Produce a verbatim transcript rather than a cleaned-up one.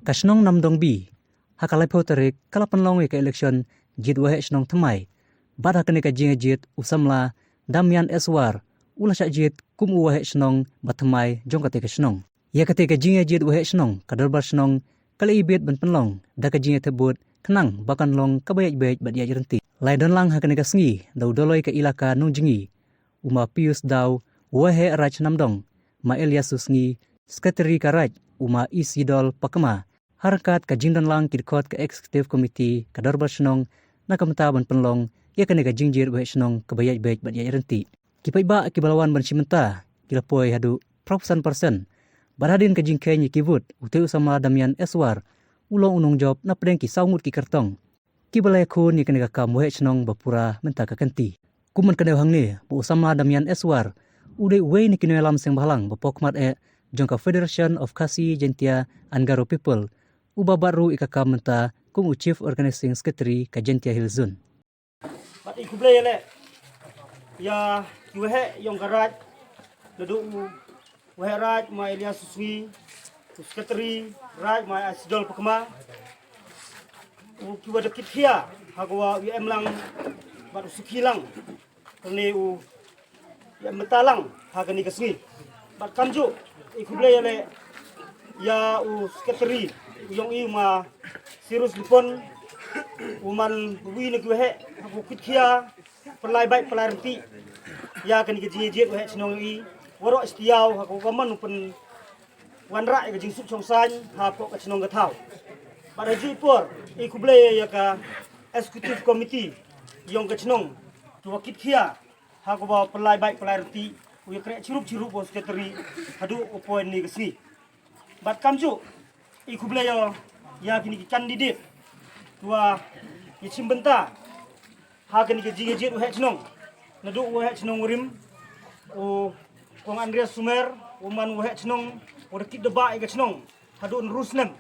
Ka shnong Namdong B ha ka laiphew tarik ka la pynlong ïa ka election jied waheh shnong thymmai. Bad ha kane ka jingjied u samla Damian Eswar u la shah jied kum u waheh shnong ba thymmai jong kata ka shnong. Ïa kata ka jingjied waheh shnong ka dorbar shnong ka la ibit ban pynlong da ka jingthep vote khnang ba kan long kaba ïaid beit bad ïaid ryntih. La ïadon lang ha kane ka sngi da u Doloi ka Elaka Nongjngi u ma Pius Daw, u waheh Raid Namdong ma Elias Susngi, sekretari ka Raid u ma Isidol Pakma. Ha ryngkat ka jingdon lang ki dkhot ka Executive Committee ka dorbar shnong na ka mynta ban pynlong ïa kane ka jingjied waheh shnong kaba ïaid beit bad ïaid ryntih. Ki paidbah kiba la wan ban shim bynta ki la poi haduh phra phew san percent. Bad hadien ka jingkheiñ ïa ki vote, utei u samla Damian Eswar u long u nongjop na pdeng ki saw ngut ki kyrtong kiba la ïakhun ïa kane ka kam waheh shnong ba pura mynta ka kynti. Kum ban kdew hangne ba u samla Damian Eswar u dei uwei na ki nongïalam seng bhalang ba pokmat eh jong ka Federation of Khasi Jaintia and Garo People, uba bat ruh ïa ka kam mynta kum u Chief Organizing Secretary ka Jaintia Hills Zone. Bad i khublei ïa leh ïa ki waheh ïong ka Raid, naduh u waheh Raid ma Elias Susngi, u sekretari Raid ma Isidol Pakma, u ki wa da kit khia ha ka wa u em lang bad u sukhi lang kane u ïa mynta lang ha kane ka sngi. Bad kamjuh i khublei ïa leh ïa u sekretari u ïong i u ma Sirus Lipon, u man uwi na ki waheh ha ku kit khia pynlai beit pynlai ryntih ïa kane ka jingjied waheh shnong i waroh stiaw ha ku ka man u pynwanrah ïa ka jingsuk shongsaiñ ha pok ka shnong ka thaw. Bad ha ju i por i khublei ïa ka Executive Committee ïong ka shnong ki wa kit khia ha kaba pynlai beit pynlai ryntih u ïa kreh chirup chirup u secretary haduh u poi ne ka sngi. Bad kamjuh i khublei ïa ïa kini ki candidate ki wa ïa shim bynta ha kini ki jingjied waheh shnong, naduh waheh shnong u Rim, u Kong Andreas Sumer, u man waheh shnong u da kit da ba ïa ka shnong haduh un rusnem.